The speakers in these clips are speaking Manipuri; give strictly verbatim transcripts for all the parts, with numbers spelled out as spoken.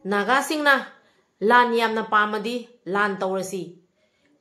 ꯅꯥꯒꯥꯁꯤꯡꯅ ꯂꯥꯟ ꯌꯥꯝꯅ ꯄꯥꯝꯃꯗꯤ ꯂꯥꯟ ꯇꯧꯔꯁꯤ꯫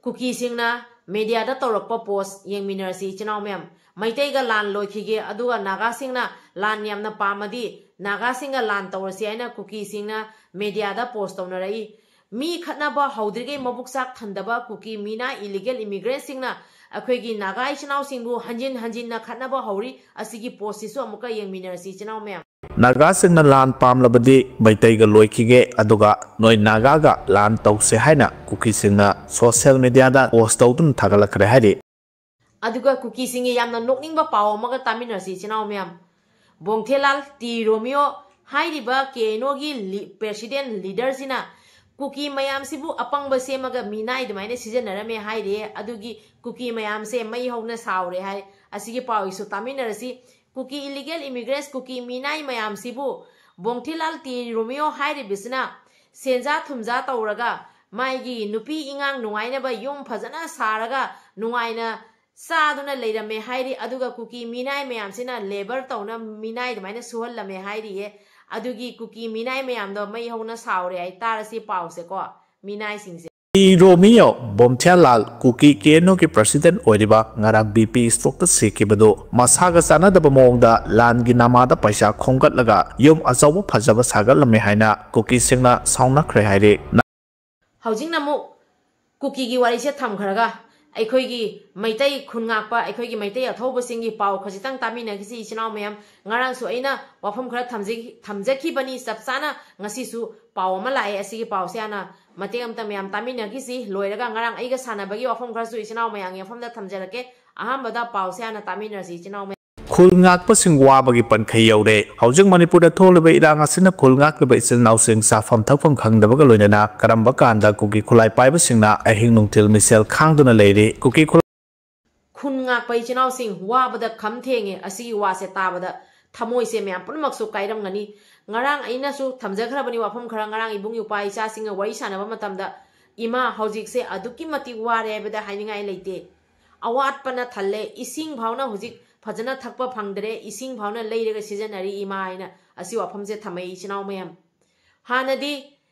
ꯀꯨꯀꯤꯁꯤꯡꯅ ꯃꯦꯗꯤꯌꯥꯗ ꯇꯧꯔꯛꯄ ꯄꯣꯁ ꯌꯦꯡꯃꯤꯟꯅꯔꯁꯤ ꯏꯆꯤꯟ ꯏꯅꯥꯎ ꯃꯌꯥꯝ꯫ ꯃꯩꯇꯩꯒ ꯂꯥꯟ ꯂꯣꯏꯈꯤꯒꯦ, ꯑꯗꯨꯒ ꯅꯥꯒꯥꯁꯤꯡꯅ ꯂꯥꯟ ꯌꯥꯝꯅ ꯄꯥꯝꯃꯗꯤ ꯅꯥꯒꯥꯁꯤꯡꯒ ꯂꯥꯟ ꯇꯧꯔꯁꯤ ꯍꯥꯏꯅ ꯀꯨꯀꯤꯁꯤꯡꯅ ꯃꯦꯗꯤꯌꯥꯗ ꯄꯣꯁ ꯇꯧꯅꯔꯛꯏ꯫ ꯃꯤ ꯈꯠꯅꯕ ꯍꯧꯗ꯭ꯔꯤꯉꯩ ꯃꯕꯨꯛ ꯆꯥꯛ ꯊꯟꯗꯕ ꯀꯨꯀꯤ ꯃꯤꯅꯥꯏ ꯏꯂꯤꯒꯦꯜ ꯏꯃꯤꯒ꯭ꯔꯦꯟꯁꯤꯡꯅ ꯑꯩꯈꯣꯏꯒꯤ ꯅꯥꯒꯥ ꯏꯆꯤꯟ ꯏꯅꯥꯎꯁꯤꯡꯕꯨ ꯍꯟꯖꯤꯟ ꯍꯟꯖꯤꯟꯅ ꯈꯠꯅꯕ ꯍꯧꯔꯤ꯫ ꯑꯁꯤꯒꯤ ꯄꯣꯁꯁꯤꯁꯨ ꯑꯃꯨꯛꯀ ꯌꯦꯡꯃꯤꯟꯅꯔꯁꯤ ꯏꯆꯤꯟ ꯏꯅꯥꯎ ꯃꯌꯥꯝ꯫ ꯅꯥꯒꯥꯁꯤꯡꯅ ꯂꯥꯟ ꯄꯥꯝꯂꯕꯗꯤ ꯃꯩꯇꯩꯒ ꯂꯣꯏꯈꯤꯒꯦ, ꯑꯗꯨꯒ ꯅꯣꯏ ꯅꯥꯒꯥꯒ ꯂꯥꯟ ꯇꯧꯁꯦ ꯍꯥꯏꯅ ꯀꯨꯀꯤꯁꯤꯡꯅ ꯁꯣꯁꯤꯌꯦꯜ ꯃꯦꯗꯤꯌꯥꯗ ꯄꯣꯁ ꯇꯧꯗꯨꯅ ꯊꯥꯒꯠꯂꯛꯈ꯭ꯔꯦ ꯍꯥꯏꯔꯤ꯫ ꯑꯗꯨꯒ ꯀꯨꯀꯤꯁꯤꯡꯒꯤ ꯌꯥꯝꯅ ꯅꯣꯛꯅꯤꯡꯕ ꯄꯥꯎ ꯑꯃꯒ ꯇꯥꯃꯤꯟꯅꯔꯁꯤ ꯏꯆꯤꯟ ꯏꯅꯥꯎ ꯃꯌꯥꯝ꯫ ꯕꯣꯡꯊꯦꯂꯥꯜ ꯇꯤ ꯔꯣꯃꯤꯌꯣ ꯍꯥꯏꯔꯤꯕ ꯀꯦ ꯑꯦꯟ ꯑꯣꯒꯤ ꯂꯤ-, ꯄ꯭ꯔꯦꯁꯤꯗꯦꯟ ꯂꯤꯗꯔꯁꯤꯅ ꯀꯨꯀꯤ ꯃꯌꯥꯝꯁꯤꯕꯨ ꯑꯄꯪꯕ ꯁꯦꯝꯃꯒ ꯃꯤꯅꯥꯏ ꯑꯗꯨꯃꯥꯏꯅ ꯁꯤꯖꯤꯟꯅꯔꯝꯃꯦ ꯍꯥꯏꯔꯤ꯫ ꯑꯗꯨꯒꯤ ꯀꯨꯀꯤ ꯃꯌꯥꯝꯁꯦ ꯃꯩ ꯍꯧꯅ ꯁꯥꯎꯔꯦ ꯍꯥꯏ꯫ ꯑꯁꯤꯒꯤ ꯄꯥꯎꯁꯨ ꯇꯥꯃꯤꯟꯅꯔꯁꯤ꯫ ꯀꯨꯀꯤ ꯏꯂꯤꯒꯦꯜ ꯏꯃꯤꯒ꯭ꯔꯦꯟꯁ ꯀꯨꯀꯤ ꯃꯤꯅꯥꯏ ꯃꯌꯥꯝꯁꯤꯕꯨ ꯕꯣꯡꯊꯤꯂꯥꯜ ꯇꯤ ꯔꯣꯃꯤꯌꯣ ꯍꯥꯏꯔꯤꯕꯁꯤꯅ ꯁꯦꯟꯖꯥ ꯊꯨꯝꯖꯥ ꯇꯧꯔꯒ ꯃꯥꯒꯤ ꯅꯨꯄꯤ ꯏꯉꯥꯡ ꯅꯨꯡꯉꯥꯏꯅꯕ ꯌꯨꯝ ꯐꯖꯅ ꯁꯥꯔꯒ ꯅꯨꯡꯉꯥꯏꯅ ꯆꯥꯗꯨꯅ ꯂꯩꯔꯝꯃꯦ ꯍꯥꯏꯔꯤ꯫ ꯑꯗꯨꯒ ꯀꯨꯀꯤ ꯃꯤꯅꯥꯏ ꯃꯌꯥꯝꯁꯤꯅ ꯂꯦꯕꯔ ꯇꯧꯅ ꯃꯤꯅꯥꯏ ꯑꯗꯨꯃꯥꯏꯅ ꯁꯨꯍꯜꯂꯝꯃꯦ ꯍꯥꯏꯔꯤꯌꯦ꯫ ꯑꯗꯨꯒꯤ ꯀꯨꯀꯤ ꯃꯤꯅꯥꯏ ꯃꯌꯥꯝꯗꯣ ꯃꯩ ꯍꯧꯅ ꯁꯥꯎꯔꯦ ꯍꯥꯏ꯫ ꯇꯥꯔꯁꯤ ꯄꯥꯎꯁꯦꯀꯣ, ꯃꯤꯅꯥꯏꯁꯤꯡꯁꯦ꯫ ꯔꯣꯃꯤꯌꯣ ꯕꯣꯝꯊꯤꯌꯥꯂꯥꯜ, ꯀꯨꯀꯤ ꯀꯦ ꯑꯦꯟ ꯑꯣꯒꯤ ꯄ꯭ꯔꯁꯤꯗꯦꯟ ꯑꯣꯏꯔꯤꯕ, ꯉꯔꯥꯡ ꯕꯤ ꯄꯤ ꯁ꯭ꯇ꯭ꯔꯣꯛꯇ ꯁꯤꯈꯤꯕꯗꯨ ꯃꯁꯥꯒ ꯆꯥꯟꯅꯗꯕ ꯃꯑꯣꯡꯗ ꯂꯥꯟꯒꯤ ꯅꯃꯥꯗ ꯄꯩꯁꯥ ꯈꯣꯝꯒꯠꯂꯒ ꯌꯨꯝ ꯑꯆꯧꯕ ꯐꯖꯕ ꯁꯥꯒꯠꯂꯝꯃꯦ ꯍꯥꯏꯅ ꯀꯨꯀꯤꯁꯤꯡꯅ ꯁꯥꯎꯅꯈ꯭ꯔꯦ ꯍꯥꯏꯔꯤ꯫ ꯍꯧꯖꯤꯛꯅ ꯑꯃꯨꯛ ꯀꯨꯀꯤꯒꯤ ꯋꯥꯔꯤꯁꯦ ꯊꯝꯈ꯭ꯔꯒ ꯑꯩꯈꯣꯏꯒꯤ ꯃꯩꯇꯩ ꯈꯨꯟ ꯉꯥꯛꯄ, ꯑꯩꯈꯣꯏꯒꯤ ꯃꯩꯇꯩ ꯑꯊꯧꯕꯁꯤꯡꯒꯤ ꯄꯥꯎ ꯈꯖꯤꯛꯇꯪ ꯇꯥꯃꯤꯟꯅꯈꯤꯁꯤ ꯏꯆꯤꯟ ꯏꯅꯥꯎ ꯃꯌꯥꯝ꯫ ꯉꯔꯥꯡꯁꯨ ꯑꯩꯅ ꯋꯥꯐꯝ ꯈꯔ ꯊꯝꯖꯈꯤ-, ꯊꯝꯖꯈꯤꯕꯅꯤ꯫ ꯆꯞ ꯆꯥꯅ ꯉꯁꯤꯁꯨ ꯄꯥꯎ ꯑꯃ ꯂꯥꯛꯑꯦ꯫ ꯑꯁꯤꯒꯤ ꯄꯥꯎꯁꯦ ꯍꯥꯟꯅ ꯃꯇꯦꯛ ꯑꯃꯇ ꯃꯌꯥꯝ ꯇꯥꯃꯤꯟꯅꯈꯤꯁꯤ꯫ ꯂꯣꯏꯔꯒ ꯉꯔꯥꯡ ꯑꯩꯒ ꯁꯥꯟꯅꯕꯒꯤ ꯋꯥꯐꯝ ꯈꯔꯁꯨ ꯏꯆꯤꯟ ꯏꯅꯥꯎ ꯃꯌꯥꯝꯒꯤ ꯃꯐꯝꯗ ꯊꯝꯖꯔꯛꯀꯦ꯫ ꯑꯍꯥꯟꯕꯗ ꯄꯥꯎꯁꯦ ꯍꯥꯟꯅ ꯇꯥꯃꯤꯟꯅꯔꯁꯤ ꯏꯆꯤꯟ ꯏꯅꯥꯎ ꯃꯌꯥꯝ꯫ ꯈꯨꯜ ꯉꯥꯛꯄꯁꯤꯡ ꯋꯥꯕꯒꯤ ꯄꯟꯈꯩ ꯌꯧꯔꯦ꯫ ꯍꯧꯖꯤꯛ ꯃꯅꯤꯄꯨꯔꯗ ꯊꯣꯛꯂꯤꯕ ꯏꯔꯥꯡ ꯑꯁꯤꯅ ꯈꯨꯜ ꯉꯥꯛꯂꯤꯕ ꯏꯆꯤꯜ ꯏꯅꯥꯎꯁꯤꯡ ꯆꯥꯐꯝ ꯊꯛꯐꯝ ꯈꯪꯗꯕꯒ ꯂꯣꯏꯅꯅ ꯀꯔꯝꯕ ꯀꯥꯟꯗ ꯀꯨꯀꯤ ꯈꯨꯠꯂꯥꯏ ꯄꯥꯏꯕꯁꯤꯡꯅ ꯑꯍꯤꯡ ꯅꯨꯡꯊꯤꯜ ꯃꯤꯁꯦꯜ ꯈꯥꯡꯗꯨꯅ ꯂꯩꯔꯤ꯫ ꯀꯨꯀꯤ ꯈꯨꯜ ꯈꯨꯟ ꯉꯥꯛꯄ ꯏꯆꯤꯟ ꯏꯅꯥꯎꯁꯤꯡ ꯋꯥꯕꯗ ꯈꯝ ꯊꯦꯡꯉꯦ꯫ ꯑꯁꯤꯒꯤ ꯋꯥꯁꯦ ꯇꯥꯕꯗ ꯊꯃꯣꯏꯁꯦ ꯃꯌꯥꯝ ꯄꯨꯝꯅꯃꯛꯁꯨ ꯀꯥꯏꯔꯝꯒꯅꯤ꯫ ꯉꯔꯥꯡ ꯑꯩꯅꯁꯨ ꯊꯝꯖꯈ꯭ꯔꯕꯅꯤ ꯋꯥꯐꯝ ꯈꯔ꯫ ꯉꯔꯥꯡ ꯏꯕꯨꯡ ꯏꯄ꯭ꯋꯥ ꯏꯆꯥꯁꯤꯡꯒ ꯋꯥꯔꯤ ꯁꯥꯟꯅꯕ ꯃꯇꯝꯗ, "ꯏꯃꯥ, ꯍꯧꯖꯤꯛꯁꯦ ꯑꯗꯨꯛꯀꯤ ꯃꯇꯤꯛ ꯋꯥꯔꯦ ꯍꯥꯏꯕꯗ ꯍꯥꯏꯅꯤꯡꯉꯥꯏ ꯂꯩꯇꯦ꯫ ꯑꯋꯥꯠꯄꯅ ꯊꯜꯂꯦ꯫ ꯏꯁꯤꯡ ꯐꯥꯎꯅ ꯍꯧꯖꯤꯛ ꯐꯖꯅ ꯊꯛꯄ ꯐꯪꯗ꯭ꯔꯦ꯫ ꯏꯁꯤꯡ ꯐꯥꯎꯅ ꯂꯩꯔꯒ ꯁꯤꯖꯤꯟꯅꯔꯤ ꯏꯃꯥ" ꯍꯥꯏꯅ ꯑꯁꯤ ꯋꯥꯐꯝꯁꯦ ꯊꯝꯃꯛꯏ ꯏꯆꯤꯟ ꯏꯅꯥꯎ ꯃꯌꯥꯝ꯫ ꯍꯥꯟꯅꯗꯤ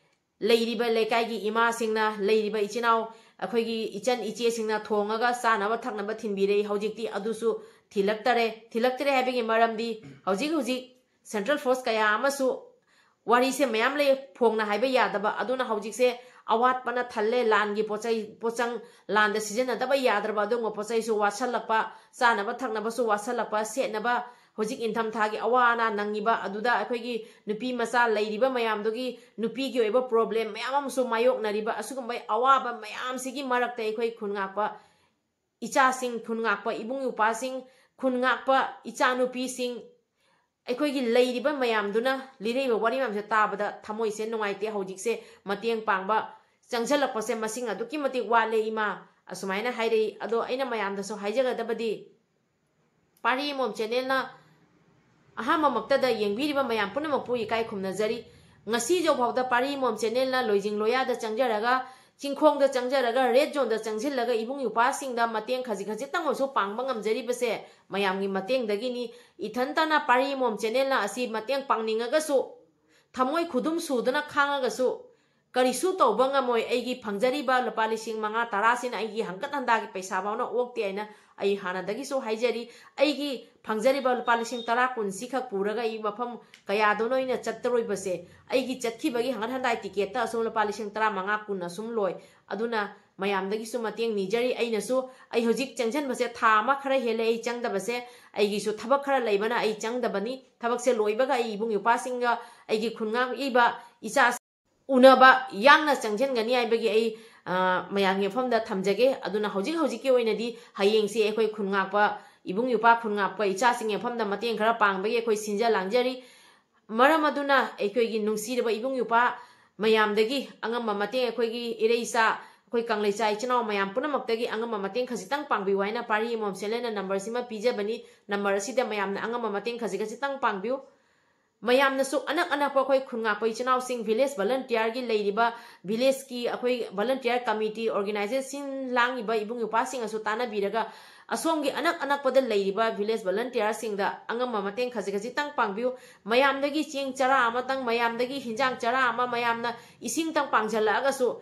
ꯂꯩꯔꯤꯕ ꯂꯩꯀꯥꯏꯒꯤ ꯏꯃꯥꯁꯤꯡꯅ, ꯂꯩꯔꯤꯕ ꯏꯆꯤꯟ ꯏꯅꯥꯎ, ꯑꯩꯈꯣꯏꯒꯤ ꯏꯆꯟ ꯏꯆꯦꯁꯤꯡꯅ ꯊꯣꯡꯉꯒ ꯆꯥꯅꯕ ꯊꯛꯅꯕ ꯊꯤꯟꯕꯤꯔꯛꯏ꯫ ꯍꯧꯖꯤꯛꯇꯤ ꯑꯗꯨꯁꯨ ꯊꯤꯜꯂꯛꯇꯔꯦ꯫ ꯊꯤꯜꯂꯛꯇꯔꯦ ꯍꯥꯏꯕꯒꯤ ꯃꯔꯝꯗꯤ ꯍꯧꯖꯤꯛ ꯍꯧꯖꯤꯛ central force ꯀꯌꯥ ꯑꯃꯁꯨ, ꯋꯥꯔꯤꯁꯦ ꯃꯌꯥꯝ ꯂꯩ, ꯐꯣꯡꯅ ꯍꯥꯏꯕ ꯌꯥꯗꯕ, ꯑꯗꯨꯅ ꯍꯧꯖꯤꯛꯁꯦ ꯑꯋꯥꯠꯄꯅ ꯊꯜꯂꯦ꯫ ꯂꯥꯟꯒꯤ ꯄꯣꯠꯆꯩ, ꯄꯣꯠꯆꯪ, ꯂꯥꯟꯗ ꯁꯤꯖꯤꯟꯅꯗꯕ ꯌꯥꯗ꯭ꯔꯕ ꯑꯗꯨꯒꯨꯝꯕ ꯄꯣꯠꯆꯩꯁꯨ ꯋꯥꯠꯁꯜꯂꯛꯄ, ꯆꯥꯅꯕ ꯊꯛꯅꯕꯁꯨ ꯋꯥꯠꯁꯜꯂꯛꯄ, ꯁꯦꯠꯅꯕ, ꯍꯧꯖꯤꯛ ꯏꯪꯊꯝꯊꯥꯒꯤ ꯑꯋꯥ ꯑꯅꯥ ꯅꯪꯉꯤꯕ, ꯑꯗꯨꯗ ꯑꯩꯈꯣꯏꯒꯤ ꯅꯨꯄꯤ ꯃꯆꯥ ꯂꯩꯔꯤꯕ ꯃꯌꯥꯝꯗꯨꯒꯤ ꯅꯨꯄꯤꯒꯤ ꯑꯣꯏꯕ problem ꯃꯌꯥꯝ ꯑꯃꯁꯨ ꯃꯥꯌꯣꯛꯅꯔꯤꯕ, ꯑꯁꯤꯒꯨꯝꯕ ꯑꯋꯥꯕ ꯃꯌꯥꯝꯁꯤꯒꯤ ꯃꯔꯛꯇ ꯑꯩꯈꯣꯏ ꯈꯨꯟ ꯉꯥꯛꯄ ꯏꯆꯥꯁꯤꯡ, ꯈꯨꯟ ꯉꯥꯛꯄ ꯏꯕꯨꯡ ꯏꯄ꯭ꯋꯥꯁꯤꯡ, ꯈꯨꯟ ꯉꯥꯛꯄ ꯏꯆꯥꯅꯨꯄꯤꯁꯤꯡ, ꯑꯩꯈꯣꯏꯒꯤ ꯂꯩꯔꯤꯕ ꯃꯌꯥꯝꯗꯨꯅ ꯂꯤꯔꯛꯏꯕ ꯋꯥꯔꯤ ꯃꯌꯥꯝꯁꯦ ꯇꯥꯕꯗ ꯊꯃꯣꯏꯁꯦ ꯅꯨꯡꯉꯥꯏꯇꯦ꯫ ꯍꯧꯖꯤꯛꯁꯦ ꯃꯇꯦꯡ ꯄꯥꯡꯕ ꯆꯪꯁꯤꯜꯂꯛꯄꯁꯦ ꯃꯁꯤꯡ ꯑꯗꯨꯛꯀꯤ ꯃꯇꯤꯛ ꯋꯥꯠꯂꯦ ꯏꯃꯥ, ꯑꯁꯨꯃꯥꯏꯅ ꯍꯥꯏꯔꯛꯏ꯫ ꯑꯗꯣ ꯑꯩꯅ ꯃꯌꯥꯝꯗꯁꯨ ꯍꯥꯏꯖꯒꯗꯕꯗꯤ, ꯄꯥꯔꯤ ꯑꯃꯣꯝ channelꯅ ꯑꯍꯥꯟꯕꯃꯛꯇꯗ ꯌꯦꯡꯕꯤꯔꯤꯕ ꯃꯌꯥꯝ ꯄꯨꯝꯅꯃꯛꯄꯨ ꯏꯀꯥꯏ ꯈꯨꯝꯅꯖꯔꯤ꯫ ꯉꯁꯤ ꯐꯥꯎꯗ ꯄꯥꯔꯤ ꯑꯃꯣꯝ channelꯅ ꯂꯣꯏꯖꯤꯡ ꯂꯣꯌꯥꯗ ꯆꯪꯖꯔꯒ, ꯆꯤꯡꯈꯣꯡꯗ ꯆꯪꯖꯔꯒ, red zoneꯗ ꯆꯪꯁꯤꯜꯂꯒ ꯏꯕꯨꯡ ꯏꯄ꯭ꯋꯥꯁꯤꯡꯗ ꯃꯇꯦꯡ ꯈꯖꯤꯛ ꯈꯖꯤꯛꯇꯪ ꯑꯣꯏꯔꯁꯨ ꯄꯥꯡꯕ ꯉꯝꯖꯔꯤꯕꯁꯦ ꯃꯌꯥꯝꯒꯤ ꯃꯇꯦꯡꯗꯒꯤꯅꯤ꯫ ꯏꯊꯟꯇꯅ ꯄꯥꯔꯤ ꯑꯃꯣꯝ channelꯅ ꯑꯁꯤ ꯃꯇꯦꯡ ꯄꯥꯡꯅꯤꯡꯉꯒꯁꯨ, ꯊꯃꯣꯏ ꯈꯨꯗꯨꯝ ꯁꯨꯗꯨꯅ ꯈꯥꯡꯉꯒꯁꯨ, ꯀꯔꯤꯁꯨ ꯇꯧꯕ ꯉꯝꯃꯣꯏ꯫ ꯑꯩꯒꯤ ꯐꯪꯖꯔꯤꯕ ꯂꯨꯄꯥ ꯂꯤꯁꯤꯡ ꯃꯉꯥ ꯇꯔꯥꯁꯤꯅ ꯑꯩꯒꯤ ꯍꯪꯀꯠ ꯍꯟꯗꯥꯒꯤ ꯄꯩꯁꯥ ꯐꯥꯎꯅ ꯑꯣꯛꯇꯦ ꯍꯥꯏꯅ ꯑꯩ ꯍꯥꯟꯅꯗꯒꯤꯁꯨ ꯍꯥꯏꯖꯔꯤ꯫ ꯑꯩꯒꯤ ꯐꯪꯖꯔꯤꯕ ꯂꯨꯄꯥ ꯂꯤꯁꯤꯡ ꯇꯔꯥ ꯀꯨꯟꯁꯤꯈꯛ ꯄꯨꯔꯒ ꯑꯩ ꯃꯐꯝ ꯀꯌꯥꯗꯅꯣ ꯑꯩꯅ ꯆꯠꯇꯔꯣꯏꯕꯁꯦ꯫ ꯑꯩꯒꯤ ꯆꯠꯈꯤꯕꯒꯤ ꯍꯪꯒꯠ ꯍꯟꯗꯥꯒꯤ ticketꯇ ꯑꯁꯨꯝ ꯂꯨꯄꯥ ꯂꯤꯁꯤꯡ ꯇꯔꯥ ꯃꯉꯥ ꯀꯨꯟ ꯑꯁꯨꯝ ꯂꯣꯏ꯫ ꯑꯗꯨꯅ ꯃꯌꯥꯝꯗꯒꯤꯁꯨ ꯃꯇꯦꯡ ꯅꯤꯖꯔꯤ꯫ ꯑꯩꯅꯁꯨ, ꯑꯩ ꯍꯧꯖꯤꯛ ꯆꯪꯁꯤꯟꯕꯁꯦ ꯊꯥ ꯑꯃ ꯈꯔ ꯍꯦꯜꯂꯦ ꯑꯩ ꯆꯪꯗꯕꯁꯦ꯫ ꯑꯩꯒꯤꯁꯨ ꯊꯕꯛ ꯈꯔ ꯂꯩꯕꯅ ꯑꯩ ꯆꯪꯗꯕꯅꯤ꯫ ꯊꯕꯛꯁꯦ ꯂꯣꯏꯕꯒ ꯑꯩ ꯏꯕꯨꯡ ꯏꯄ꯭ꯋꯥꯁꯤꯡꯒ, ꯑꯩꯒꯤ ꯈꯨꯟ ꯉꯥꯛꯏꯕ ꯏꯆꯥ ꯎꯅꯕ ꯌꯥꯡꯅ ꯆꯪꯁꯤꯟꯒꯅꯤ ꯍꯥꯏꯕꯒꯤ ꯑꯩ, ꯑ, ꯃꯌꯥꯝꯒꯤ ꯃꯐꯝꯗ ꯊꯝꯖꯒꯦ꯫ ꯑꯗꯨꯅ ꯍꯧꯖꯤꯛ ꯍꯧꯖꯤꯛꯀꯤ ꯑꯣꯏꯅꯗꯤ ꯍꯌꯦꯡꯁꯦ ꯑꯩꯈꯣꯏ ꯈꯨꯟ ꯉꯥꯛꯄ, ꯏꯕꯨꯡ ꯏꯄ꯭ꯋꯥ ꯈꯨꯟ ꯉꯥꯛꯄ ꯏꯆꯥꯁꯤꯡꯒꯤ ꯃꯐꯝꯗ ꯃꯇꯦꯡ ꯈꯔ ꯄꯥꯡꯕꯒꯤ ꯑꯩꯈꯣꯏ ꯁꯤꯟꯖ ꯂꯥꯡꯖꯔꯤ꯫ ꯃꯔꯝ ꯑꯗꯨꯅ ꯑꯩꯈꯣꯏꯒꯤ ꯅꯨꯡꯁꯤꯔꯕ ꯏꯕꯨꯡ ꯏꯄ꯭ꯋꯥ ꯃꯌꯥꯝꯗꯒꯤ ꯑꯉꯝꯕ ꯃꯇꯦꯡ, ꯑꯩꯈꯣꯏꯒꯤ ꯏꯔꯩ ꯏꯆꯥ, ꯑꯩꯈꯣꯏ ꯀꯪꯂꯩꯆꯥ ꯏꯆꯤꯟ ꯏꯅꯥꯎ ꯃꯌꯥꯝ ꯄꯨꯝꯅꯃꯛꯇꯒꯤ ꯑꯉꯝꯕ ꯃꯇꯦꯡ ꯈꯖꯤꯛꯇꯪ ꯄꯥꯡꯕꯤꯌꯨ ꯍꯥꯏꯅ ꯄꯥꯔꯤ ꯑꯃꯣꯝ channelꯅ numberꯁꯤꯃ ꯄꯤꯖꯕꯅꯤ꯫ Number ꯑꯁꯤꯗ ꯃꯌꯥꯝꯅ ꯑꯉꯝꯕ ꯃꯇꯦꯡ ꯈꯖꯤꯛ ꯈꯖꯤꯛꯇꯪ ꯄꯥꯡꯕꯤꯌꯨ꯫ ꯃꯌꯥꯝꯅꯁꯨ ꯑꯅꯛ ꯑꯅꯛꯄ ꯑꯩꯈꯣꯏ ꯈꯨꯟ ꯉꯥꯛꯄ ꯏꯆꯤꯟ ꯏꯅꯥꯎꯁꯤꯡ, village volunteerꯒꯤ ꯂꯩꯔꯤꯕ, villageꯀꯤ ꯑꯩꯈꯣꯏ volunteer committee organization ꯁꯤꯟ ꯂꯥꯡꯉꯤꯕ ꯏꯕꯨꯡ ꯏꯄ꯭ꯋꯥꯁꯤꯡꯅꯁꯨ ꯇꯥꯟꯅꯕꯤꯔꯒ, ꯑꯁꯣꯝꯒꯤ ꯑꯅꯛ ꯑꯅꯛꯄꯗ ꯂꯩꯔꯤꯕ village volunteerꯁꯤꯡꯗ ꯑꯉꯝꯕ ꯃꯇꯦꯡ ꯈꯖꯤꯛ ꯈꯖꯤꯛꯇꯪ ꯄꯥꯡꯕꯤꯌꯨ꯫ ꯃꯌꯥꯝꯗꯒꯤ ꯆꯦꯡ ꯆꯔꯥ ꯑꯃꯇꯪ, ꯃꯌꯥꯝꯗꯒꯤ ꯍꯤꯟꯖꯥꯡ ꯆꯔꯥ ꯑꯃ, ꯃꯌꯥꯝꯅ ꯏꯁꯤꯡꯇꯪ ꯄꯥꯡꯁꯤꯜꯂꯛꯑꯒꯁꯨ,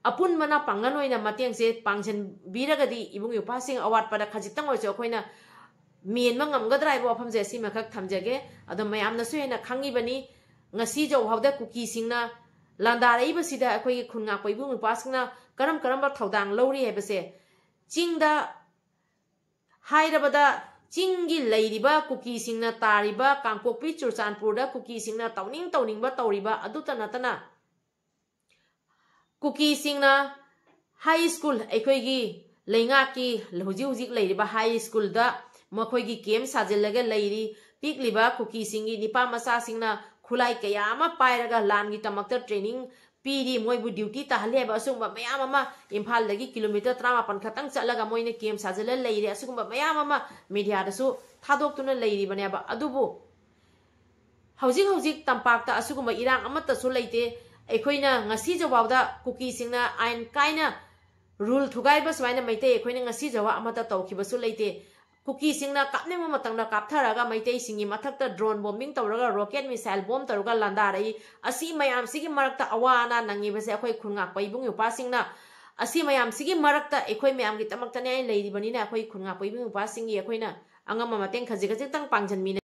ꯑꯄꯨꯟꯕꯅ ꯄꯥꯡꯒꯜ ꯑꯣꯏꯅ ꯃꯇꯦꯡꯁꯦ ꯄꯥꯡꯁꯤꯟꯕꯤꯔꯒꯗꯤ, ꯏꯕꯨꯡ ꯏꯄ꯭ꯋꯥꯁꯤꯡ ꯑꯋꯥꯠꯄꯗ ꯈꯖꯤꯛꯇꯪ ꯑꯣꯏꯔꯁꯨ ꯑꯩꯈꯣꯏꯅ ꯃꯦꯟꯕ ꯉꯝꯒꯗ꯭ꯔꯥ ꯍꯥꯏꯕ ꯋꯥꯐꯝꯁꯦ ꯑꯁꯤꯃꯈꯛ ꯊꯝꯖꯒꯦ꯫ ꯑꯗꯣ ꯃꯌꯥꯝꯅꯁꯨ ꯍꯦꯟꯅ ꯈꯪꯉꯤꯕꯅꯤ, ꯉꯁꯤ ꯖꯧꯍꯥꯎꯗ ꯀꯨꯀꯤꯁꯤꯡꯅ ꯂꯥꯟꯗꯥꯔꯛꯏꯕꯁꯤꯗ ꯑꯩꯈꯣꯏꯒꯤ ꯈꯨꯟ ꯉꯥꯛꯄ ꯏꯕꯨꯡ ꯏꯄ꯭ꯋꯥꯁꯤꯡꯅ ꯀꯔꯝ ꯀꯔꯝꯕ ꯊꯧꯗꯥꯡ ꯂꯧꯔꯤ ꯍꯥꯏꯕꯁꯦ꯫ ꯆꯤꯡꯗ ꯍꯥꯏꯔꯕꯗ, ꯆꯤꯡꯒꯤ ꯂꯩꯔꯤꯕ ꯀꯨꯀꯤꯁꯤꯡꯅ ꯇꯥꯔꯤꯕ ꯀꯥꯡꯄꯣꯛꯄꯤ ꯆꯨꯔꯆꯥꯟꯄꯨꯔꯗ ꯀꯨꯀꯤꯁꯤꯡꯅ ꯇꯧꯅꯤꯡ ꯇꯧꯅꯤꯡꯕ ꯇꯧꯔꯤꯕ ꯑꯗꯨꯇ ꯅꯠꯇꯅ, ꯀꯨꯀꯤꯁꯤꯡꯅ ꯍꯥꯏ ꯁ꯭ꯀꯨꯜ, ꯑꯩꯈꯣꯏꯒꯤ ꯂꯩꯉꯥꯛꯀꯤ ꯍꯧꯖꯤꯛ ꯍꯧꯖꯤꯛ ꯂꯩꯔꯤꯕ ꯍꯥꯏ ꯁ꯭ꯀꯨꯜꯗ ꯃꯈꯣꯏꯒꯤ ꯀꯦꯝ ꯁꯥꯖꯤꯜꯂꯒ ꯂꯩꯔꯤ꯫ ꯄꯤꯛꯂꯤꯕ ꯀꯨꯀꯤꯁꯤꯡꯒꯤ ꯅꯤꯄꯥ ꯃꯆꯥꯁꯤꯡꯅ ꯈꯨꯠꯂꯥꯏ ꯀꯌꯥ ꯑꯃ ꯄꯥꯏꯔꯒ ꯂꯥꯟꯒꯤꯗꯃꯛꯇ training ꯄꯤꯔꯤ, ꯃꯣꯏꯕꯨ duty ꯇꯥꯍꯜꯂꯤ ꯍꯥꯏꯕ ꯑꯁꯤꯒꯨꯝꯕ ꯃꯌꯥꯝ ꯑꯃ, ꯏꯝꯐꯥꯜꯗꯒꯤ kilometre ꯇꯔꯥꯃꯥꯄꯟ ꯈꯛꯇꯪ ꯆꯠꯂꯒ ꯃꯣꯏꯅ ꯀꯦꯝ ꯁꯥꯖꯤꯜꯂ ꯂꯩꯔꯦ, ꯑꯁꯤꯒꯨꯝꯕ ꯃꯌꯥꯝ ꯑꯃ mediaꯗꯁꯨ ꯊꯥꯗꯣꯛꯇꯨꯅ ꯂꯩꯔꯤꯕꯅꯦꯕ꯫ ꯑꯗꯨꯕꯨ ꯍꯧꯖꯤꯛ ꯍꯧꯖꯤꯛ ꯇꯝꯄꯥꯛꯇ ꯑꯁꯤꯒꯨꯝꯕ ꯏꯔꯥꯡ ꯑꯃꯠꯇꯁꯨ ꯂꯩꯇꯦ꯫ ꯑꯩꯈꯣꯏꯅ ꯉꯁꯤ ꯖꯧꯍꯥꯎꯗ ꯀꯨꯀꯤꯁꯤꯡꯅ ꯑꯥꯏꯟ ꯀꯥꯏꯅ rule ꯊꯨꯒꯥꯏꯕ ꯁꯨꯃꯥꯏꯅ ꯃꯩꯇꯩ ꯑꯩꯈꯣꯏꯅ ꯉꯁꯤ ꯖꯧꯍꯥꯎ ꯑꯃꯠꯇ ꯇꯧꯈꯤꯕꯁꯨ ꯂꯩꯇꯦ꯫ ꯀꯨꯀꯤꯁꯤꯡꯅ ꯀꯥꯞꯅꯤꯡꯕ ꯃꯇꯝꯗ ꯀꯥꯞꯊꯔꯒ ꯃꯩꯇꯩꯁꯤꯡꯒꯤ ꯃꯊꯛꯇ drone bombing ꯇꯧꯔꯒ, rocket missile bomb ꯇꯧꯔꯒ ꯂꯥꯟꯗꯥꯔꯛꯏ꯫ ꯑꯁꯤ ꯃꯌꯥꯝꯁꯤꯒꯤ ꯃꯔꯛꯇ ꯑꯋꯥ ꯑꯅꯥ ꯅꯪꯉꯤꯕꯁꯦ ꯑꯩꯈꯣꯏ ꯈꯨꯟ ꯉꯥꯛꯄ ꯏꯕꯨꯡ ꯏꯄ꯭ꯋꯥꯁꯤꯡꯅ, ꯑꯁꯤ ꯃꯌꯥꯝꯁꯤꯒꯤ ꯃꯔꯛꯇ ꯑꯩꯈꯣꯏ ꯃꯌꯥꯝꯒꯤꯗꯃꯛꯇꯅꯦ ꯑꯩ ꯂꯩꯔꯤꯕꯅꯤꯅ, ꯑꯩꯈꯣꯏ ꯈꯨꯟ ꯉꯥꯛꯄ ꯏꯕꯨꯡ ꯏꯄ꯭ꯋꯥꯁꯤꯡꯒꯤ ꯑꯩꯈꯣꯏꯅ ꯑꯉꯝꯕ ꯃꯇꯦꯡ ꯈꯖꯤꯛ ꯈꯖꯤꯛꯇꯪ ꯄꯥꯡꯁꯤꯟꯃꯤꯟꯅꯩ꯫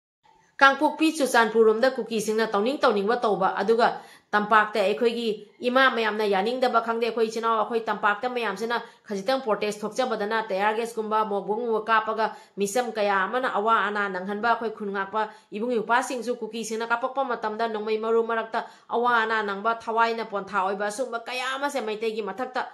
ꯀꯥꯡꯄꯣꯛꯄꯤ ꯆꯨꯔꯆꯥꯟꯄꯨꯔ ꯔꯣꯝꯗ ꯀꯨꯀꯤꯁꯤꯡꯅ ꯇꯧꯅꯤꯡ ꯇꯧꯅꯤꯡꯕ ꯇꯧꯕ, ꯑꯗꯨꯒ ꯇꯝꯄꯥꯛꯇ ꯑꯩꯈꯣꯏꯒꯤ ꯏꯃꯥ ꯃꯌꯥꯝꯅ ꯌꯥꯅꯤꯡꯗꯕ ꯈꯪꯗꯦ, ꯑꯩꯈꯣꯏ ꯏꯆꯤꯟ ꯏꯅꯥꯎ, ꯑꯩꯈꯣꯏ ꯇꯝꯄꯥꯛꯇ ꯃꯌꯥꯝꯁꯤꯅ ꯈꯖꯤꯛꯇꯪ protest ꯊꯣꯛꯆꯕꯗꯅ tear gasꯀꯨꯝꯕ, ꯃꯣꯔꯕꯣꯝꯒꯨꯝꯕ ꯀꯥꯞꯄꯒ ꯃꯤꯆꯝ ꯀꯌꯥ ꯑꯃꯅ ꯑꯋꯥ ꯑꯅꯥ ꯅꯪꯍꯟꯕ, ꯑꯩꯈꯣꯏ ꯈꯨꯟ ꯉꯥꯛꯄ ꯏꯕꯨꯡ ꯏꯄ꯭ꯋꯥꯁꯤꯡꯁꯨ ꯀꯨꯀꯤꯁꯤꯡꯅ ꯀꯥꯞꯄꯛꯄ ꯃꯇꯝꯗ ꯅꯣꯡꯃꯩ ꯃꯔꯨ ꯃꯔꯛꯇ ꯑꯋꯥ ꯑꯅꯥ ꯅꯪꯕ, ꯊꯋꯥꯏꯅ ꯄꯣꯟꯊꯥ ꯑꯣꯏꯕ, ꯑꯁꯤꯒꯨꯝꯕ ꯀꯌꯥ ꯑꯃꯁꯦ ꯃꯩꯇꯩꯒꯤ ꯃꯊꯛꯇ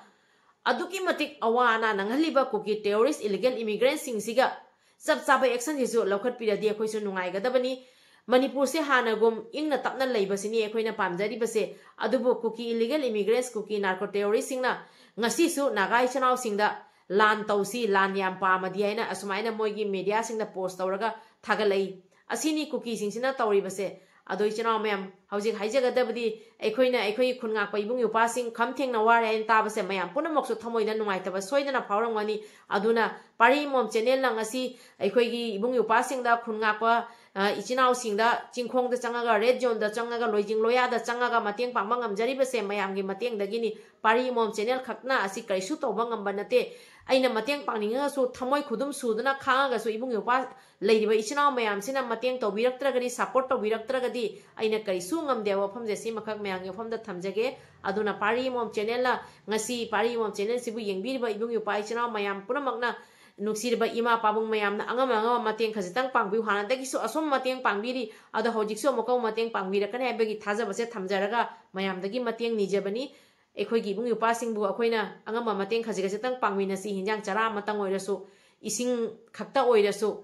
ꯑꯗꯨꯛꯀꯤ ꯃꯇꯤꯛ ꯑꯋꯥ ꯑꯅꯥ ꯅꯪꯍꯜꯂꯤꯕ ꯀꯨꯀꯤ terrorist illegal immigrantꯁꯤꯡꯁꯤꯒ ꯆꯞ ꯆꯥꯕ actionꯁꯤꯁꯨ ꯂꯧꯈꯠꯄꯤꯔꯗꯤ ꯑꯩꯈꯣꯏꯁꯨ ꯅꯨꯡꯉꯥꯏꯒꯗꯕꯅꯤ꯫ ꯃꯅꯤꯄꯨꯔꯁꯦ ꯍꯥꯟꯅꯒꯨꯝ ꯏꯪꯅ ꯇꯞꯅ ꯂꯩꯕꯁꯤꯅꯤ ꯑꯩꯈꯣꯏꯅ ꯄꯥꯝꯖꯔꯤꯕꯁꯦ꯫ ꯑꯗꯨꯕꯨ ꯀꯨꯀꯤ illegal immigrants, ꯀꯨꯀꯤ narco terroristꯁꯤꯡꯅ ꯉꯁꯤꯁꯨ ꯅꯥꯒꯥ ꯏꯆꯤꯟ ꯏꯅꯥꯎꯁꯤꯡꯗ ꯂꯥꯟ ꯇꯧꯁꯤ, ꯂꯥꯟ ꯌꯥꯝ ꯄꯥꯝꯃꯗꯤ ꯍꯥꯏꯅ ꯑꯁꯨꯃꯥꯏꯅ ꯃꯣꯏꯒꯤ mediaꯁꯤꯡꯗ post ꯇꯧꯔꯒ ꯊꯥꯒꯠꯂꯛꯏ꯫ ꯑꯁꯤꯅꯤ ꯀꯨꯀꯤꯁꯤꯡꯁꯤꯅ ꯇꯧꯔꯤꯕꯁꯦ꯫ ꯑꯗꯣ ꯏꯆꯤꯟ ꯏꯅꯥꯎ ꯃꯌꯥꯝ, ꯍꯧꯖꯤꯛ ꯍꯥꯏꯖꯒꯗꯕꯗꯤ, ꯑꯩꯈꯣꯏꯅ ꯑꯩꯈꯣꯏꯒꯤ ꯈꯨꯟ ꯉꯥꯛꯄ ꯏꯕꯨꯡ ꯏꯄ꯭ꯋꯥꯁꯤꯡ ꯈꯝ ꯊꯦꯡꯅ ꯋꯥꯔꯦ ꯍꯥꯏꯅ ꯇꯥꯕꯁꯦ ꯃꯌꯥꯝ ꯄꯨꯝꯅꯃꯛꯁꯨ ꯊꯃꯣꯏꯗ ꯅꯨꯡꯉꯥꯏꯇꯕ ꯁꯣꯏꯗꯅ ꯐꯥꯎꯔꯝꯒꯅꯤ꯫ ꯑꯗꯨꯅ ꯄꯥꯔꯤ ꯏꯃꯣꯝ ꯆꯦꯅꯦꯜꯅ ꯉꯁꯤ ꯑꯩꯈꯣꯏꯒꯤ ꯏꯕꯨꯡ ꯏꯄ꯭ꯋꯥꯁꯤꯡꯗ, ꯈꯨꯟ ꯉꯥꯛꯄ, ꯑ, ꯏꯆꯤꯟ ꯏꯅꯥꯎꯁꯤꯡꯗ, ꯆꯤꯡꯈꯣꯡꯗ ꯆꯪꯉꯒ, ꯔꯦꯗ ꯖꯣꯟꯗ ꯆꯪꯉꯒ, ꯂꯣꯏꯖꯤꯡ ꯂꯣꯌꯥꯗ ꯆꯪꯉꯒ ꯃꯇꯦꯡ ꯄꯥꯡꯕ ꯉꯝꯖꯔꯤꯕꯁꯦ ꯃꯌꯥꯝꯒꯤ ꯃꯇꯦꯡꯗꯒꯤꯅꯤ꯫ ꯄꯥꯔꯤ ꯏꯃꯣꯝ ꯆꯦꯅꯦꯜ ꯈꯛꯅ ꯑꯁꯤ ꯀꯔꯤꯁꯨ ꯇꯧꯕ ꯉꯝꯕ ꯅꯠꯇꯦ꯫ ꯑꯩꯅ ꯃꯇꯦꯡ ꯄꯥꯡꯅꯤꯡꯉꯒꯁꯨ, ꯊꯃꯣꯏ ꯈꯨꯗꯨꯝ ꯁꯨꯗꯨꯅ ꯈꯥꯡꯉꯒꯁꯨ, ꯏꯕꯨꯡ ꯏꯄ꯭ꯋꯥ ꯂꯩꯔꯤꯕ ꯏꯆꯤꯟ ꯏꯅꯥꯎ ꯃꯌꯥꯝꯁꯤꯅ ꯃꯇꯦꯡ ꯇꯧꯕꯤꯔꯛꯇ꯭ꯔꯒꯗꯤ, ꯁꯞꯄꯣꯔꯠ ꯇꯧꯕꯤꯔꯛꯇ꯭ꯔꯒꯗꯤ ꯑꯩꯅ ꯀꯔꯤꯁꯨ ꯉꯝꯗꯦ ꯍꯥꯏꯕ ꯋꯥꯐꯝꯁꯦ ꯁꯤꯃꯈꯛ ꯃꯌꯥꯝꯒꯤ ꯋꯥꯐꯝꯗ ꯊꯝꯖꯒꯦ꯫ ꯑꯗꯨꯅ ꯄꯥꯔꯤ ꯏꯃꯣꯝ ꯆꯦꯅꯦꯜꯅ, ꯉꯁꯤ ꯄꯥꯔꯤ ꯏꯃꯣꯝ ꯆꯦꯅꯦꯜꯁꯤꯕꯨ ꯌꯦꯡꯕꯤꯔꯤꯕ ꯏꯕꯨꯡ ꯏꯄ꯭ꯋꯥ ꯏꯆꯤꯟ ꯏꯅꯥꯎ ꯃꯌꯥꯝ ꯄꯨꯝꯅꯃꯛꯅ, ꯅꯨꯡꯁꯤꯔꯕ ꯏꯃꯥ ꯄꯥꯕꯨꯡ ꯃꯌꯥꯝꯅ ꯑꯉꯝ ꯑꯉꯝꯕ ꯃꯇꯦꯡ ꯈꯖꯤꯛꯇꯪ ꯄꯥꯡꯕꯤꯌꯨ꯫ ꯍꯥꯟꯅꯗꯒꯤꯁꯨ ꯑꯁꯨꯝ ꯃꯇꯦꯡ ꯄꯥꯡꯕꯤꯔꯤ, ꯑꯗꯣ ꯍꯧꯖꯤꯛꯁꯨ ꯑꯃꯨꯛꯀ ꯃꯇꯦꯡ ꯄꯥꯡꯕꯤꯔꯛꯀꯅꯤ ꯍꯥꯏꯕꯒꯤ ꯊꯥꯖꯕꯁꯦ ꯊꯝꯖꯔꯒ ꯃꯌꯥꯝꯗꯒꯤ ꯃꯇꯦꯡ ꯅꯤꯖꯕꯅꯤ꯫ ꯑꯩꯈꯣꯏꯒꯤ ꯏꯕꯨꯡ ꯏꯄ꯭ꯋꯥꯁꯤꯡꯕꯨ ꯑꯩꯈꯣꯏꯅ ꯑꯉꯝꯕ ꯃꯇꯦꯡ ꯈꯖꯤꯛ ꯈꯖꯤꯛꯇꯪ ꯄꯥꯡꯃꯤꯟꯅꯁꯤ꯫ ꯍꯤꯟꯖꯥꯡ ꯆꯔꯥ ꯑꯃꯇꯪ ꯑꯣꯏꯔꯁꯨ, ꯏꯁꯤꯡ ꯈꯛꯇ ꯑꯣꯏꯔꯁꯨ,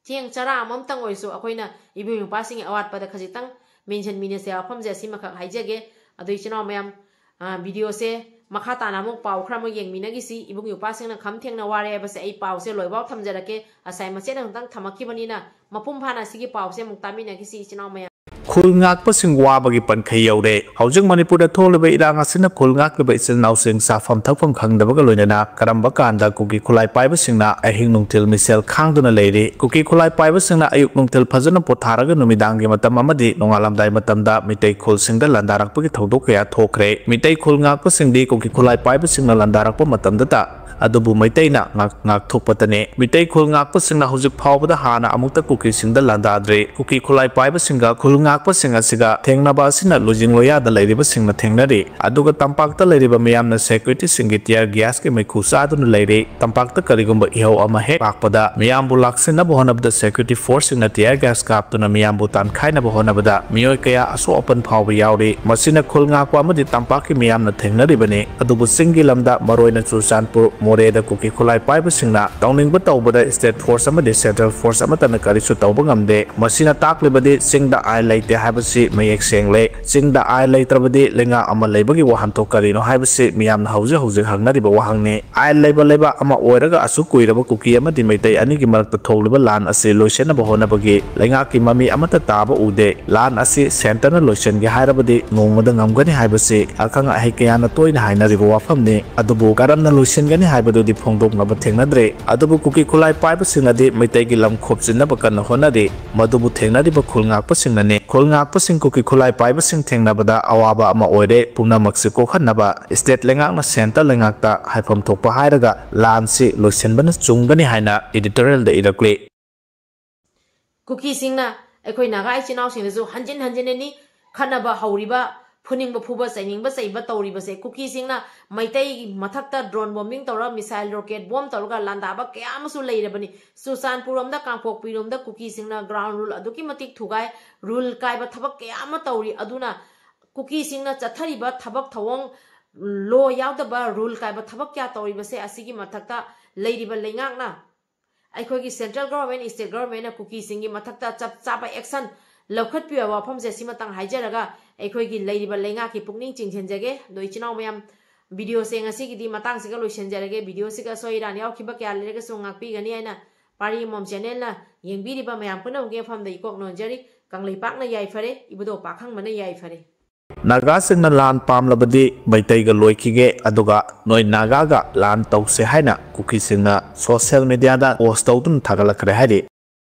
ꯆꯦꯡ ꯆꯔꯥ ꯑꯃꯃꯝꯇꯪ ꯑꯣꯏꯔꯁꯨ ꯑꯩꯈꯣꯏꯅ ꯏꯕꯨꯡ ꯏꯄ꯭ꯋꯥꯁꯤꯡꯒꯤ ꯑꯋꯥꯠꯄꯗ ꯈꯖꯤꯛꯇꯪ ꯃꯦꯟꯁꯤꯟꯃꯤꯟꯅꯁꯦ ꯍꯥꯏꯕ ꯋꯥꯐꯝꯁꯦ ꯑꯁꯤꯃꯈꯛ ꯍꯥꯏꯖꯒꯦ꯫ ꯑꯗꯣ ꯏꯆꯤꯟ ꯏꯅꯥꯎ ꯃꯌꯥꯝ, ꯑ, ꯚꯤꯗꯤꯑꯣꯁꯦ ꯃꯈꯥ ꯇꯥꯅ ꯑꯃꯨꯛ ꯄꯥꯎ ꯈꯔ ꯑꯃꯨꯛ ꯌꯦꯡꯃꯤꯟꯅꯈꯤꯁꯤ꯫ ꯏꯕꯨꯡ ꯏꯄ꯭ꯋꯥꯁꯤꯡꯅ ꯈꯝ ꯊꯦꯡꯅ ꯋꯥꯔꯦ ꯍꯥꯏꯕꯁꯦ ꯑꯩ ꯄꯥꯎꯁꯦ ꯂꯣꯏꯐꯥꯎ ꯊꯝꯖꯔꯛꯀꯦ꯫ ꯉꯁꯥꯏ ꯃꯆꯦꯠ ꯑꯃꯇꯪ ꯊꯝꯃꯛꯈꯤꯕꯅꯤꯅ ꯃꯄꯨꯡ ꯐꯥꯅ ꯁꯤꯒꯤ ꯄꯥꯎꯁꯦ ꯑꯃꯨꯛ ꯇꯥꯃꯤꯟꯅꯈꯤꯁꯤ ꯏꯆꯤꯟ ꯏꯅꯥꯎ ꯃꯌꯥꯝ꯫ ꯈꯨꯜ ꯉꯥꯛꯄꯁꯤꯡ ꯋꯥꯕꯒꯤ ꯄꯟꯈꯩ ꯌꯧꯔꯦ꯫ ꯍꯧꯖꯤꯛ ꯃꯅꯤꯄꯨꯔꯗ ꯊꯣꯛꯂꯤꯕ ꯏꯔꯥꯡ ꯑꯁꯤꯅ ꯈꯨꯜ ꯉꯥꯛꯂꯤꯕ ꯏꯆꯤꯜ ꯏꯅꯥꯎꯁꯤꯡ ꯆꯥꯐꯝ ꯊꯛꯐꯝ ꯈꯪꯗꯕꯒ ꯂꯣꯏꯅꯅ ꯀꯔꯝꯕ ꯀꯥꯟꯗ ꯀꯨꯀꯤ ꯈꯨꯠꯂꯥꯏ ꯄꯥꯏꯕꯁꯤꯡꯅ ꯑꯍꯤꯡ ꯅꯨꯡꯊꯤꯜ ꯃꯤꯁꯦꯜ ꯈꯥꯡꯗꯨꯅ ꯂꯩꯔꯤ꯫ ꯀꯨꯀꯤ ꯈꯨꯠꯂꯥꯏ ꯄꯥꯏꯕꯁꯤꯡꯅ ꯑꯌꯨꯛ ꯅꯨꯡꯊꯤꯜ ꯐꯖꯅ ꯄꯣꯊꯥꯔꯒ ꯅꯨꯃꯤꯗꯥꯡꯒꯤ ꯃꯇꯝ ꯑꯃꯗꯤ ꯅꯣꯡꯉꯥꯜꯂꯝꯗꯥꯏ ꯃꯇꯝꯗ ꯃꯤꯇꯩ ꯈꯨꯜꯁꯤꯡꯗ ꯂꯥꯟꯗꯥꯔꯛꯄꯒꯤ ꯊꯧꯗꯣꯛ ꯀꯌꯥ ꯊꯣꯛꯈ꯭ꯔꯦ꯫ ꯃꯤꯇꯩ ꯈꯨꯜ ꯉꯥꯛꯄꯁꯤꯡꯗꯤ ꯀꯨꯀꯤ ꯈꯨꯠꯂꯥꯏ ꯄꯥꯏꯕꯁꯤꯡꯅ ꯂꯥꯟꯗꯥꯔꯛꯄ ꯃꯇꯝꯗꯇ ꯑꯗꯨꯕꯨ ꯃꯩꯇꯩꯅ ꯉꯥꯛ-, ꯉꯥꯛꯊꯣꯛꯄꯇꯅꯤ꯫ ꯃꯤꯇꯩ ꯈꯨꯜ ꯉꯥꯛꯄꯁꯤꯡꯅ ꯍꯧꯖꯤꯛ ꯐꯥꯎꯕꯗ ꯍꯥꯟꯅ ꯑꯃꯨꯛꯇ ꯀꯨꯀꯤꯁꯤꯡꯗ ꯂꯥꯟꯗꯥꯗ꯭ꯔꯤ꯫ ꯀꯨꯀꯤ ꯈꯨꯠꯂꯥꯏ ꯄꯥꯏꯕꯁꯤꯡꯒ ꯈꯨꯜ ꯉꯥꯛꯄꯁꯤꯡ ꯑꯁꯤꯒ ꯊꯦꯡꯅꯕ ꯑꯁꯤꯅ ꯂꯨꯖꯤꯡ ꯂꯣꯌꯥꯗ ꯂꯩꯔꯤꯕꯁꯤꯡꯅ ꯊꯦꯡꯅꯔꯤ꯫ ꯑꯗꯨꯒ ꯇꯝꯄꯥꯛꯇ ꯂꯩꯔꯤꯕ ꯃꯤꯌꯥꯝꯅ ꯁꯦꯀ꯭ꯌꯨꯔꯤꯇꯤꯁꯤꯡꯒꯤ ꯇꯤꯌꯔ ꯒ꯭ꯌꯥꯁꯀꯤ ꯃꯩꯈꯨ ꯆꯥꯗꯨꯅ ꯂꯩꯔꯤ꯫ ꯇꯝꯄꯥꯛꯇ ꯀꯔꯤꯒꯨꯝꯕ ꯏꯍꯧ ꯑꯃ ꯍꯦꯛ ꯂꯥꯛꯄꯗ ꯃꯤꯌꯥꯝꯕꯨ ꯂꯥꯛꯁꯤꯟꯅꯕ ꯍꯣꯠꯅꯕꯗ ꯁꯦꯀ꯭ꯌꯨꯔꯤꯇꯤ ꯐꯣꯔꯁꯁꯤꯡꯅ ꯇꯤꯌꯔ ꯒ꯭ꯌꯥꯁ ꯀꯥꯞꯇꯨꯅ ꯃꯤꯌꯥꯝꯕꯨ ꯇꯥꯟꯈꯥꯏꯅꯕ ꯍꯣꯠꯅꯕꯗ ꯃꯤꯑꯣꯏ ꯀꯌꯥ ꯑꯁꯣꯛ ꯑꯄꯟ ꯐꯥꯎꯕ ꯌꯥꯎꯔꯤ꯫ ꯃꯁꯤꯅ ꯈꯨꯜ ꯉꯥꯛꯄ ꯑꯃꯗꯤ ꯇꯝꯄꯥꯛꯀꯤ ꯃꯤꯌꯥꯝꯅ ꯊꯦꯡꯅꯔꯤꯕꯅꯤ꯫ ꯑꯗꯨꯕꯨ ꯆꯤꯡꯒꯤ ꯂꯝꯗ, ꯃꯔꯨꯑꯣꯏꯅ ꯆꯨꯔꯆꯥꯟꯄꯨꯔ, ꯃꯣꯔꯦꯗ ꯀꯨꯀꯤ ꯈꯨꯠꯂꯥꯏ ꯄꯥꯏꯕꯁꯤꯡꯅ ꯇꯧꯅꯤꯡꯕ ꯇꯧꯕꯗ state force ꯑꯃꯗꯤ central force ꯑꯃꯠꯇꯅ ꯀꯔꯤꯁꯨ ꯇꯧꯕ ꯉꯝꯗꯦ꯫ ꯃꯁꯤꯅ ꯇꯥꯛꯂꯤꯕꯗꯤ ꯆꯤꯡꯗ ꯑꯥꯏꯟ ꯂꯩꯇꯦ ꯍꯥꯏꯕꯁꯤ ꯃꯌꯦꯛ ꯁꯦꯡꯂꯦ꯫ ꯆꯤꯡꯗ ꯑꯥꯏꯟ ꯂꯩꯇ꯭ꯔꯕꯗꯤ ꯂꯩꯉꯥꯛ ꯑꯃ ꯂꯩꯕꯒꯤ ꯋꯥꯍꯟꯊꯣꯛ ꯀꯔꯤꯅꯣ ꯍꯥꯏꯕꯁꯤ ꯃꯤꯌꯥꯝꯅ ꯍꯧꯖꯤꯛ ꯍꯧꯖꯤꯛ ꯍꯪꯅꯔꯤꯕ ꯋꯥꯍꯪꯅꯤ꯫ ꯑꯥꯏꯟ ꯂꯩꯕ ꯂꯩꯕꯥꯛ ꯑꯃ ꯑꯣꯏꯔꯒ ꯑꯁꯨꯛ ꯀꯨꯏꯔꯕ ꯀꯨꯀꯤ ꯑꯃꯗꯤ ꯃꯩꯇꯩ ꯑꯅꯤꯒꯤ ꯃꯔꯛꯇ ꯊꯣꯛꯂꯤꯕ ꯂꯥꯟ ꯑꯁꯤ ꯂꯣꯏꯁꯤꯟꯅꯕ ꯍꯣꯠꯅꯕꯒꯤ ꯂꯩꯉꯥꯛꯀꯤ ꯃꯃꯤ ꯑꯃꯠꯇ ꯇꯥꯕ ꯎꯗꯦ꯫ ꯂꯥꯟ ꯑꯁꯤ centreꯅ ꯂꯣꯏꯁꯤꯟꯒꯦ ꯍꯥꯏꯔꯕꯗꯤ ꯅꯣꯡꯃꯗ ꯉꯝꯒꯅꯤ ꯍꯥꯏꯕꯁꯤ ꯑꯈꯪ ꯑꯍꯩ ꯀꯌꯥꯅ ꯇꯣꯏꯅ ꯍꯥꯏꯅꯔꯤꯕ ꯋꯥꯐꯝꯅꯤ꯫ ꯑꯗꯨꯕꯨ ꯀꯔꯝꯅ ꯂꯣꯏꯁꯤꯟꯒꯅꯤ ꯍꯥꯏꯕꯗꯨꯗꯤ ꯐꯣꯡꯗꯣꯛꯅꯕ ꯊꯦꯡꯅꯗ꯭ꯔꯤ꯫ ꯑꯗꯨꯕꯨ ꯀꯨꯀꯤ ꯈꯨꯠꯂꯥꯏ ꯄꯥꯏꯕꯁꯤꯡꯅꯗꯤ ꯃꯩꯇꯩꯒꯤ ꯂꯝ ꯈꯣꯞꯆꯤꯟꯅꯕ ꯀꯟꯅ ꯍꯣꯠꯅꯔꯤ꯫ ꯃꯗꯨꯕꯨ ꯊꯦꯡꯅꯔꯤꯕ ꯈꯨꯜ ꯉꯥꯛꯄꯁꯤꯡꯅꯅꯤ꯫ ꯈꯨꯜ ꯉꯥꯛꯄꯁꯤꯡ ꯀꯨꯀꯤ ꯈꯨꯠꯂꯥꯏ ꯄꯥꯏꯕꯁꯤꯡ ꯊꯦꯡꯅꯕꯗ ꯑꯋꯥꯕ ꯑꯃ ꯑꯣꯏꯔꯦ꯫ ꯄꯨꯝꯅꯃꯛꯁꯤ ꯀꯣꯛꯍꯟꯅꯕ state ꯂꯩꯉꯥꯛꯅ centre ꯂꯩꯉꯥꯛꯇ ꯍꯥꯏꯐꯝ ꯊꯣꯛꯄ ꯍꯥꯏꯔꯒ ꯂꯥꯟꯁꯤ ꯂꯣꯏꯁꯤꯟꯕꯅ ꯆꯨꯝꯒꯅꯤ ꯍꯥꯏꯅ editorialꯗ ꯏꯔꯛꯂꯤ꯫ ꯀꯨꯀꯤꯁꯤꯡꯅ ꯑꯩꯈꯣꯏ ꯅꯥꯒꯥ ꯏꯆꯤꯟ ꯏꯅꯥꯎꯁꯤꯡꯗꯁꯨ ꯍꯟꯖꯤꯟ ꯍꯟꯖꯤꯟꯅꯅꯤ ꯈꯠꯅꯕ ꯍꯧꯔꯤꯕ, ꯐꯨꯅꯤꯡꯕ ꯐꯨꯕ, ꯆꯩꯅꯤꯡꯕ ꯆꯩꯕ ꯇꯧꯔꯤꯕꯁꯦ꯫ ꯀꯨꯀꯤꯁꯤꯡꯅ ꯃꯩꯇꯩꯒꯤ ꯃꯊꯛꯇ drone bombing ꯇꯧꯔꯒ, missile rocket bomb ꯇꯧꯔꯒ ꯂꯥꯟꯗꯥꯕ ꯀꯌꯥ ꯑꯃꯁꯨ ꯂꯩꯔꯕꯅꯤ꯫ ꯆꯨꯔꯆꯥꯟꯄꯨꯔ ꯔꯣꯝꯗ, ꯀꯥꯡꯄꯣꯛꯄꯤ ꯔꯣꯝꯗ ꯀꯨꯀꯤꯁꯤꯡꯅ ground rule ꯑꯗꯨꯛꯀꯤ ꯃꯇꯤꯛ ꯊꯨꯒꯥꯏ, rule ꯀꯥꯏꯕ ꯊꯕꯛ ꯀꯌꯥ ꯑꯃ ꯇꯧꯔꯤ꯫ ꯑꯗꯨꯅ ꯀꯨꯀꯤꯁꯤꯡꯅ ꯆꯠꯊꯔꯤꯕ ꯊꯕꯛ ꯊꯧꯑꯣꯡ, law ꯌꯥꯎꯗꯕ rule ꯀꯥꯏꯕ ꯊꯕꯛ ꯀꯌꯥ ꯇꯧꯔꯤꯕꯁꯦ, ꯑꯁꯤꯒꯤ ꯃꯊꯛꯇ ꯂꯩꯔꯤꯕ ꯂꯩꯉꯥꯛꯅ, ꯑꯩꯈꯣꯏꯒꯤ central government, state governmentꯅ ꯀꯨꯀꯤꯁꯤꯡꯒꯤ ꯃꯊꯛꯇ ꯆꯞ ꯆꯥꯕ action ꯂꯧꯈꯠꯄꯤꯕ ꯋꯥꯐꯝꯁꯦ ꯁꯤꯃꯇꯪ ꯍꯥꯏꯖꯔꯒ ꯑꯩꯈꯣꯏꯒꯤ ꯂꯩꯔꯤꯕ ꯂꯩꯉꯥꯛꯀꯤ ꯄꯨꯛꯅꯤꯡ ꯆꯤꯡꯁꯤꯟꯖꯒꯦ꯫ ꯑꯗꯣ ꯏꯆꯤꯟ ꯏꯅꯥꯎ ꯃꯌꯥꯝ, videoꯁꯦ ꯉꯁꯤꯒꯤꯗꯤ ꯃꯇꯥꯡꯁꯤꯒ ꯂꯣꯏꯁꯤꯟꯖꯔꯒꯦ꯫ Videoꯁꯤꯒ ꯑꯁꯣꯏ ꯑꯔꯥꯟ ꯌꯥꯎꯈꯤꯕ ꯀꯌꯥ ꯂꯩꯔꯒꯁꯨ ꯉꯥꯛꯄꯤꯒꯅꯤ ꯍꯥꯏꯅ ꯄꯥꯔꯤ ꯑꯃꯃꯝ channelꯅ ꯌꯦꯡꯕꯤꯔꯤꯕ ꯃꯌꯥꯝ ꯄꯨꯝꯅꯃꯛꯀꯤ ꯃꯐꯝꯗ ꯏꯀꯣꯛ ꯅꯣꯟꯖꯔꯤ꯫ ꯀꯪꯂꯩꯄꯥꯛꯅ ꯌꯥꯏꯐꯔꯦ, ꯏꯕꯨꯙꯧ ꯄꯥꯈꯪꯕꯅ ꯌꯥꯏꯐꯔꯦ꯫ ꯅꯥꯒꯥꯁꯤꯡꯅ ꯂꯥꯟ ꯄꯥꯝꯂꯕꯗꯤ ꯃꯩꯇꯩꯒ ꯂꯣꯏꯈꯤꯒꯦ, ꯑꯗꯨꯒ ꯅꯣꯏ ꯅꯥꯒꯥꯒ ꯂꯥꯟ ꯇꯧꯁꯦ ꯍꯥꯏꯅ ꯀꯨꯀꯤꯁꯤꯡꯅ social mediaꯗ post ꯇꯧꯗꯨꯅ ꯊꯥꯒꯠꯂꯛꯈ꯭ꯔꯦ ꯍꯥꯏꯔꯤ꯫